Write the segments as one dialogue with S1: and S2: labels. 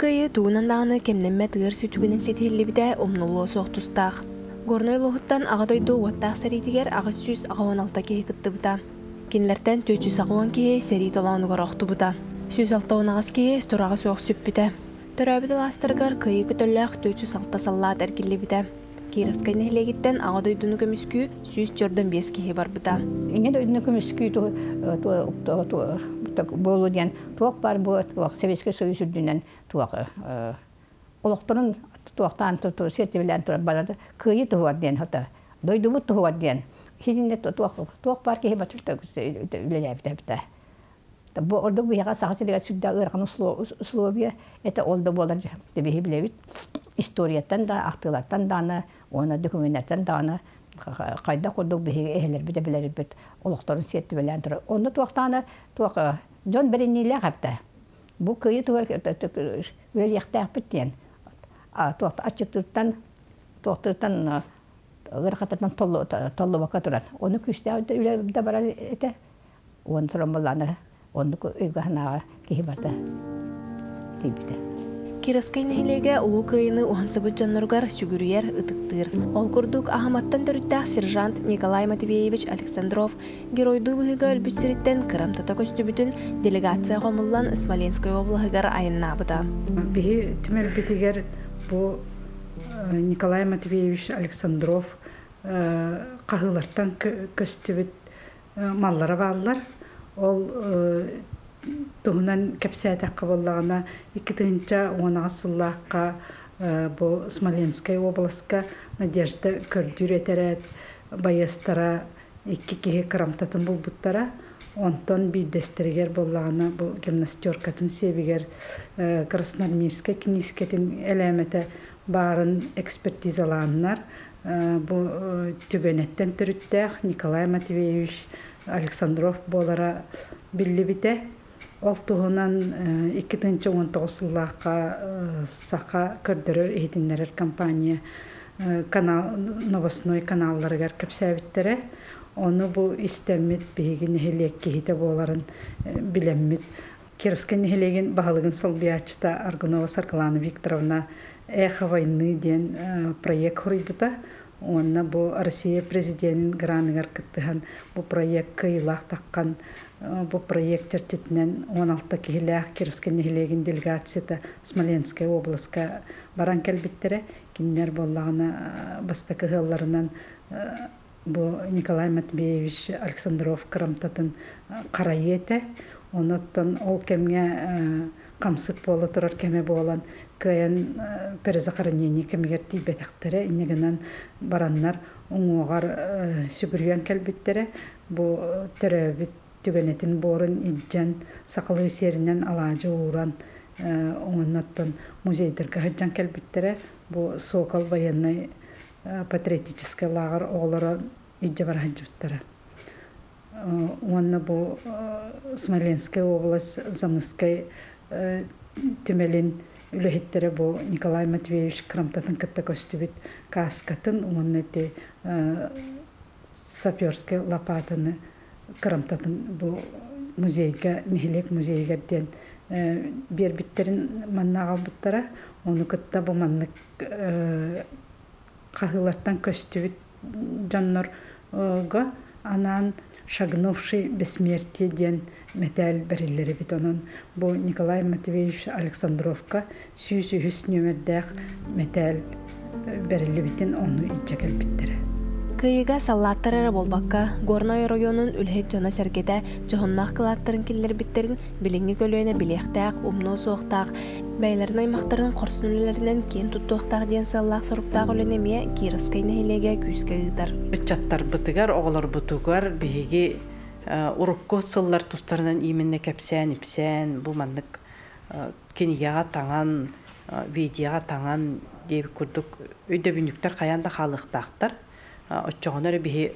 S1: Кыайыы тугунан даҕаны кэмнэммэт ыар сүтүгүнэн ситиһиллибитэ умнуллуо суох тустаах. Горнай улууһуттан Аҕа дойду уоттаах сэриитигэр 886 киһи кыттыбыта. Кинилэртэн 480 киһи сэрии толоонугар охтубута. 168 киһи сураҕа суох сүппүтэ. Төрөөбүт алаастарыгар кыайыы көтөллөөх 406 саллаат эргиллибитэ. Кировскай нэһилиэгиттэн Аҕа дойдуну көмүскүү 145 киһи барбыта.
S2: Ийэ дойдуну көмүскүү буолуу диэн туох баар бу туох Советский Союз үрдүнэн туох олохторун туохтаан сиэртибилээн туран барар кыайыы туһугар диэн хата дойдубут туһугар диэн хитинне туох туох баар киһи батырта үлэлээбитэ эбитэ. Бу ордук биһиэхэ Саха сиригэр сүрдээх ыарахан условия это ол да буолар биһи билэбит историяттан да ахтыылартан даҕаны уонна документартан даҕаны хайдах курдук биһиги эһэлэрбит эбэлэрбит олохторун сиэртибэлээн турар. Онно туохтаана туох дьон бэриниилээх эбитэ. Бу кыайыы туһугар үлэлиэхтээхпит диэн туох аччыктыыртан туохтууртан ыарахаттартан толлубакка турар. Ону күүстээх үлэ да барар этэ. Уон туран буоллаҕына оннук өйгө-санааҕа киһи барыта тиийбитэ.
S1: Кировскай нэһилиэгэ Улуу Кыайыыны уһансыбыт дьонноругар сүгүрүйэр, ытыктыыр. Ол курдук, Аһыматтан төрүттээх сержант Николай Матвеевич Александров геройдуу быһыыга өлбүт сириттэн кырамтата көстүбүтүн делегация хомуллан Смоленскай облаһыгар айаннаабыта.
S3: Биһи түмэлбитигэр бу Николай Матвеевич Александров хаһыылартан көстүбүт маллара бааллар. Ол туһунан кэпсээтэххэ буоллаҕына, 2010 сыллаахха бу Смоленскай уобаласка Надежда көрдүүр этэрээт байыастара икки киһи кырамтатын булбуттара. Онтон биирдэстэригэр буоллаҕына бу гимнастеркатын сиэбигэр Красноармейскай киниискэтин элээмэтэ баарын экспертизалааннар бу түгэнэттэн төрүттээх Николай Матвеевич Александров буолара биллибитэ. Ол туһунан 2019 сыллаахха Саха көрдөрөр иһитиннэрэр компания канал новостной каналларыгар кэпсээбиттэрэ. Ону бу истэммит биһиги нэһилиэк киһитэ буоларын билэммит Кировскай нэһилиэгин баһылыгын солбуйааччыта Аргунова Саргылана Викторовна «Эхо войны» диэн проект хоруйбута. Уонна бу Россия президенин граныгар кыттыһан бу проект кыайыылаах таххан бу проект чэрчитинэн 16 киһилээх Кировскай нэһилиэгин делегацията Смоленскай областка баран кэлбиттэрэ. Кинилэр буоллаҕына бастакы ыалларынан бу Николай Матвеевич Александров кырамтатын харайыы этэ. Онуттан ол кэмҥэ хамсык буола турар кэмэ буолан кыайан перезахоронение кэмигэр тиийбэтэхтэрэ. Инньэ гынан бараннар уҥуоҕар сүгүрүйэн кэлбиттэрэ. Бу төрөөбүт түгэнэтин буорун илдьэн сахалыы сиэринэн алаадьы ууран уоннаттан музейдарга сылдьан кэлбиттэрэ. Бу Сокол военнай патриотическай лааҕыр оҕолоро илдьэ бара сылдьыбыттара. Уонна бу Смоленскай область Замыскай түмэлин үлэһиттэрэ бу Николай Матвеевич кырамтатын кытта көстүбүт кааскатын уонна ити саперскай лопатаны кырамтатын бу музейга нэһилиэк музейыгар диэн биэрбиттэрин манна аҕалбыттара. Ону кытта бу маннык хаһыылартан көстүбүт дьоннорго анаан «Шагнувший бессмертие» диэн мэтээл бэриллэр эбит. Онон бу Николай Матвеевич Александровка 103 нүөмэрдээх мэтээл бэриллибитин ону илдьэ кэлбиттэрэ.
S1: Кыайыыга саллааттар эрэ буолбакка, Горнай оройуонун үлэһит дьоно-сэргэтэ дьоһуннаах кылааттарын киллэрбиттэрин билиҥҥи көлүөнэ билиэхтээх, умнуо суохтаах, бэйэлэрин аймахтарын хорсун үлэлэринэн киэн туттуохтаах диэн сыаллаах-соруктаах үлэни эмиэ Кировскай нэһилиэгэ күүскэ ыытар.
S4: Ыччаттарбытыгар, оҕолорбутугар биһиги урукку сыллар тустарынан именно кэпсээн-ипсээн, бу маннык кинигэҕэ таҥан, видеоҕа таҥан диэбит курдук өйдөбүнньүктэр хайаан да хаалыахтаахтар. Оччоҕуна эрэ биһи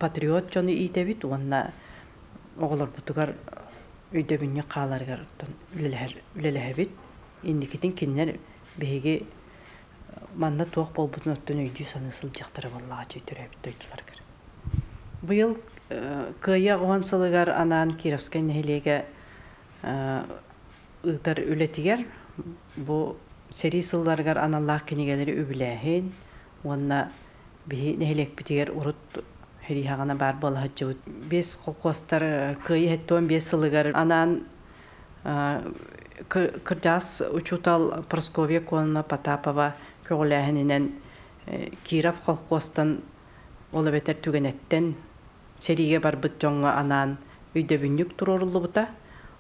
S4: патриот дьону иитэбит уонна оҕолорбутугар өйдөбүнньүк хааларыгар үлэлэһэбит. Инникитин кинилэр биһиги манна туох буолбутун оттон өйдүү-саныы сылдьыахтара буоллаҕа дии төрөөбүт дойдуларыгар. Быйыл Кыайыы 10 сылыгар анаан Кировскай нэһилиэгэ ыытар үлэтигэр Бу сэрии сылларыгар аналлаах кинигэлэри үбүлээһин уонна биһи нэһилиэкпитигэр урут сэрии баар буола сылдьыбыт биэс холкуостар Кыайыы 75 сылыгар анаан кырдьаҕас учуутал Прасковья Коновна Потапова көҕүлээһининэн Киров холкуостан, ол эбэтэр Түгэнэттэн сэриигэ барбыт дьоҥҥо анаан өйдөбүнньүк туруоруллубута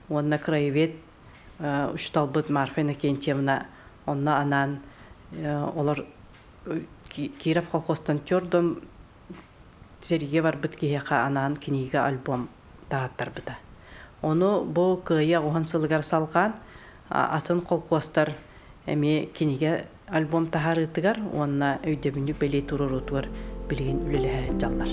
S4: уонна краевед учууталбыт Марфа Иннокентьевна онно анаан олор Киров колхозтан төрдом сэриигэ барбыт киһиэхэ анаан кинигэ альбом таһааттарбыта. Ону бу Кыайыы 80 сылыгар салҕаан атын холкуостар эмиэ кинигэ альбом таһаарыытыгар уонна өйдөбүнньүк бэлиэ туруоруутугар билигин үлэлэһэ сылдьаллар.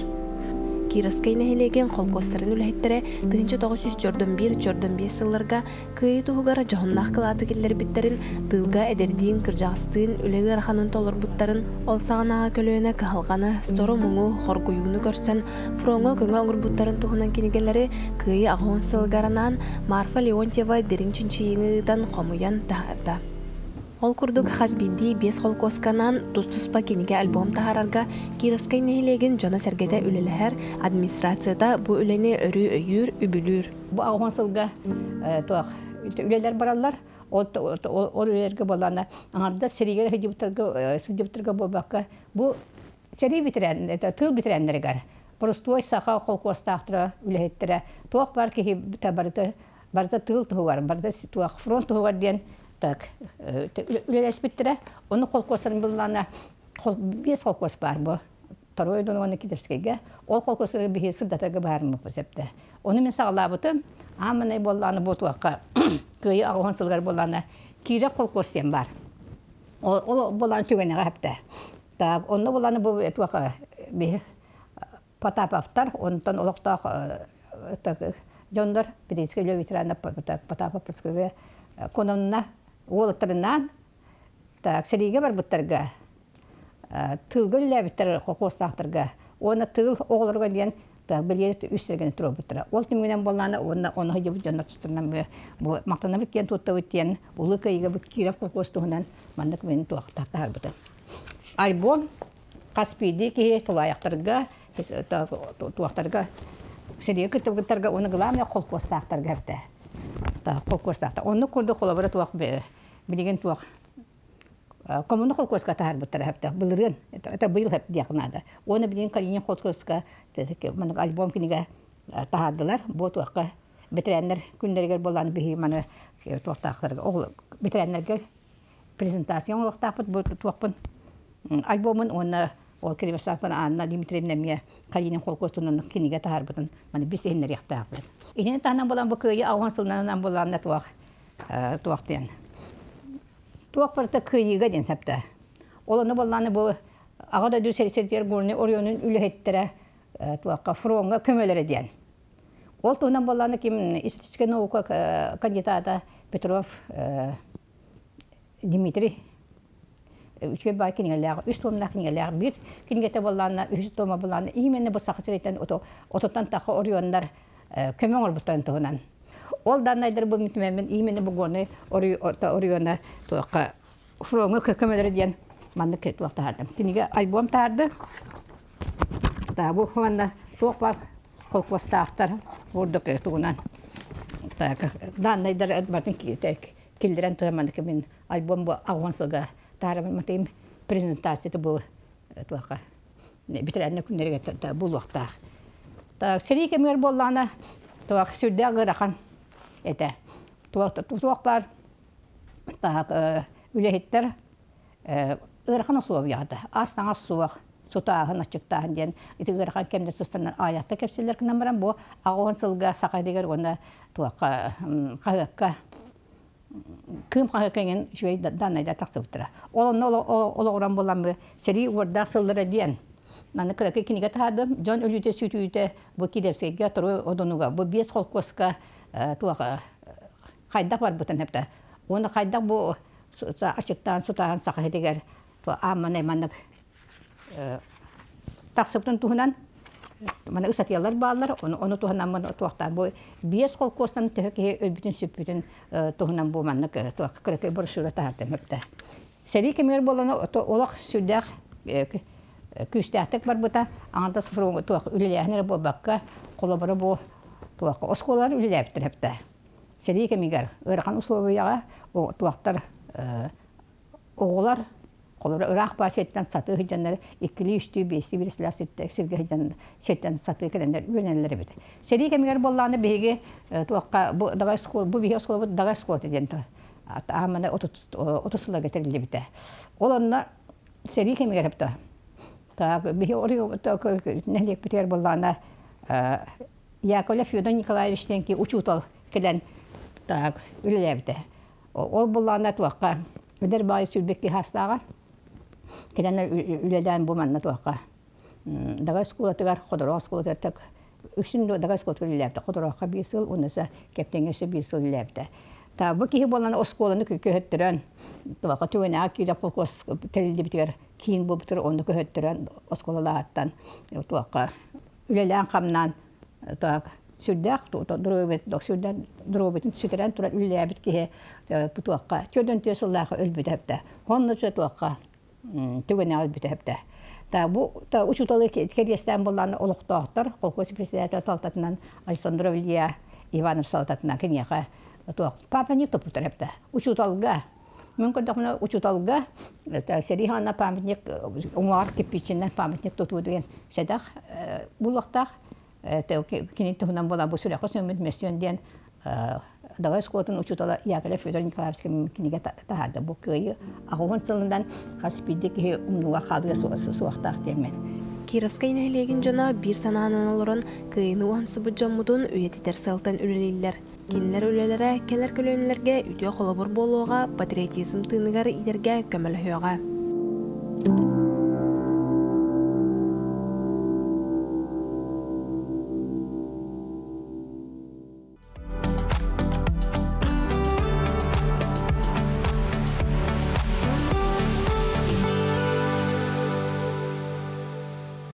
S1: Кировскай нэһилиэгин холкуостарын үлэһиттэрэ 1941-45 сылларга Кыайыы туһугар дьоһуннаах кылааты киллэрбиттэрин, тыылга эдэрдиин, кырдьаҕастыын үлэ ыараханын толорбуттарын, ол саҕанааҕы көлүөнэ кыһалҕаны, сору-муҥу, хоргуйууну көрсөн фроҥҥа көҥө оҥорбуттарын туһунан кинигэлэри Кыайыы 80 сылыгар анаан Марфа Леонтьева дириҥ чинчийиини ыытан хомуйан таһаарда. Ол курдук хас биирдии биэс холкуосканаан тус-туспа кинигэ-альбом таһаарарга Кировскай нэһилиэгин дьоно-сэргэтэ үлэлэһэр, администрацията бу үлэни өрүү өйүүр, үбүлүүр.
S2: Бу 80 сылга туох үлэлэр бараллар. Ол ол үлэлэргэ буоллаана аҥардас сэриигэ сылдьыбыттарга сылдьыбыттарга буолбакка, бу сэрии бэтэрээн, тыыл бэтэрээннэригэр, простой саха холкуостаахтара, үлэһиттэрэ, туох бар киһи барыта барыта тыыл туһугар, барыта туох фронт туһугар диэн так үлэлэспиттэрэ. Ону холкуостарын буллаана биэс холкуос баар бу. Второй дон уонна Кировскайга. Ол холкуостары биһи сырдатарга баарыммыт сөптө. Ону мин саҕалаабытым. Ааманай буоллаана бу туохха Кыайыы 80 сылыгар буоллаана Киров холкуос диэн баар. Ол буолаан түгэнэҕэ хэптэ. Так, онно буолаана бу туохха биһи Потаповтар, онтон олохтоох дьоннор, педагогическай үлэ ветерана Потапов Прасковья Коновна уолаттарынаан так сэриигэ барбыттарга, тыылга үлэлээбиттэр холкуостаахтарга уонна тыыл оҕолоругар диэн бэлиэ үс сиргэн туруорбуттара. Ол түмүгүнэн буоллаана уонна ону сылдьыбыт дьоннор тустарынан бу махтанабыт диэн туттабыт диэн Улуу Кыайыыга Киров холкуос туһунан маннык мин туох таһаарбытым. Альбом хас биирдии киһи тулаайахтарга, туохтарга, сэриигэ кыттыбыттарга уонна главное холкуостаахтарга эбитэ. Холкуостаахтар. Оннук курдук холобура туох билигин туох коммуна холкуоска таһаарбыттара хэптэ былырыын, это быйыл хэп диэх наада. Уонна билигин Калинин холкуоска маннык альбом кинигэ таһаардылар. Бу туохка бэтэрээннэр күннэригэр буолан биһи маны туохтаахтарга оҕолор бэтэрээннэргэ презентация оҥоруохтаахпыт бу туохпун альбомун уонна ол Кривошапкина Анна Дмитриевна эмиэ Калинин холкуостунан кинигэ таһаарбытын маны бис иһиннэриэхтээхпит. Итини таһынан буолан бу Кыайыы 80 сылынан буолан туох туох диэн туох барыта кыайыыга диэн сапта. Ол ону буоллааны бу Аҕа дойду сэрии Горнай оройуонун үлэһиттэрэ туохха фроҥҥа көмөлөрө диэн. Ол туһунан буоллааны ким историческай наука кандидата Петров Дмитрий үчүгэй баай кинигэлээх, үс туомнаах кинигэлээх, биир кинигэтэ буоллаана, үһүс туома буоллаана, именно бу Саха сириттэн отуттан тахха оройуоннар көмө оҥорбуттарын туһунан. Ол даннайдар бу мүтүмэммин именно бу Горнай оройуона туохха фроҥҥа көмөлөрө диэн маннык туох таһаардым. Кинигэ альбом таһаарды. Бу манна туох бар холкуостаахтар курдук тугунан даннайдар батын киллэрэн туһа маннык мин альбом бу 80 сылга таһаарабын матыым презентацията бу туохха бэтэрээннэр күннэригэр булуохтаах. Сэрии кэмигэр буоллаҕына туох сүрдээх ыарахан этэ. Туох баар үлэһиттэр ыарахан условияҕа ас таҥас суох, сутааһын, аччыктааһын диэн ити ыарахан кэмнэр сустарынан аайахта кэпсэллэр гынан баран бу 80 сылга Саха сиригэр уонна туохха хаһыакка Кыым хаһыакка иҥин үчүгэй даннайдар тахсыбыттара. Ол онно олоҕуран буоламмы сэрии уордаах сыллара диэн манна кыракый кинигэ таһаардым. Дьон өлүүтэ сүтүүтэ бу Кировскайга Торуй одунуга бу биэс холкуоска туох хайдах барбытын хэптэ. Уонна хайдах бу ачыктаан сутааһын Саха сиригэр аамманай маннык тахсыбытын туһунан. Мана ысатыялар бааллар, ону туһанаммын туохтаан бу биэс холкуостан төһө киһи өлбүтүн сүппүтүн туһунан бу маннык туох кыракый брошюра таһаартым өптө. Сэрии кэмигэр буолан олох сүрдээх күүстээхтик барбыта. Аҥардас туох үлэлээһин эрэ буолбакка, холобура бу туох оскуолалар үлэлээбиттэр өптө. Сэрии кэмигэр ыарахан условияҕа туохтар оҕолор холобура ыраах баар сиртэн сатыы сылдьаннар иккилии, үстүү, биэстии биэстилээх сиргэ сылдьан сиртэн сатыы кэлэннэр үөрэнэллэр эбит. Сэрии кэмигэр буоллаҕына биһиги туохха бу дагай оскуола бу биһиги оскуолабыт дагай оскуолата диэн аамана 30 сылларга тэриллибитэ. Ол онно сэрии кэмигэр эбитэ. Так биһи нэһилиэкпитигэр буоллаҕына Яковлев Федор Николаевич диэн учуутал кэлэн так үлэлээбитэ. Ол буллаҕына туохха эдэр баай сүүрбэкки саастааҕар кэлэн үлэлээн бу манна туохха Дагай оскуолатыгар Ходороо оскуолатыгар так үксүн Дагай оскуолатыгар үлэлээбитэ. Ходорооххо биир сыл уонна Кэптэҥҥэ өссө биир сыл үлэлээбитэ. Та бу киһи буолан оскуоланы көһөттөрөн туохха түгэнэҕэ киирэ холкуос тэриллибитигэр киин буолбутугар онно көһөттөрөн оскуолалаһаттан туохха үлэлээн-хамнаан так сүрдээх доруобуйатын доруобуйатын сүтэрэн туран үлэлээбит киһи туохха 44 сыллаах өлбүтэ эбитэ. Онно туохха түгэнэҕэ өлбүтэ эбитэ. Та бу учууталы кэриэстээн буоллаан олохтоохтор колхоз председатель салтатынан Александров Илья Иванов салтатынан киниэхэ туох папа не топпуттар эбитэ. Учууталга Мин көрдөхпүнэ учууталга сэрии хаана памятник уҥуоҕар кирпичинэн памятник тутуу деген сэдэх булуохтаах. Кини туһунан буолан бу сүрэххэ сөммүт мөссүөн диэн Давай оскуолатын учуутала Яковлев Федор Николаевич кинигэ таһаарда. Бу кыайыы аҕыһын сылынан хас биирдии киһи умнууга хаалыа суохтаах диэммин.
S1: Кировскай нэһилиэгин дьоно биир санаанан олорон кыайыыны уһансыбыт дьоммутун үйэтитэр сыалтан үлэлииллэр. Кинилэр үлэлэрэ кэлэр көлүөнэлэргэ үтүө холобур буолуоҕа, патриотизм тыыныгар иитэргэ көмөлөһүөҕэ.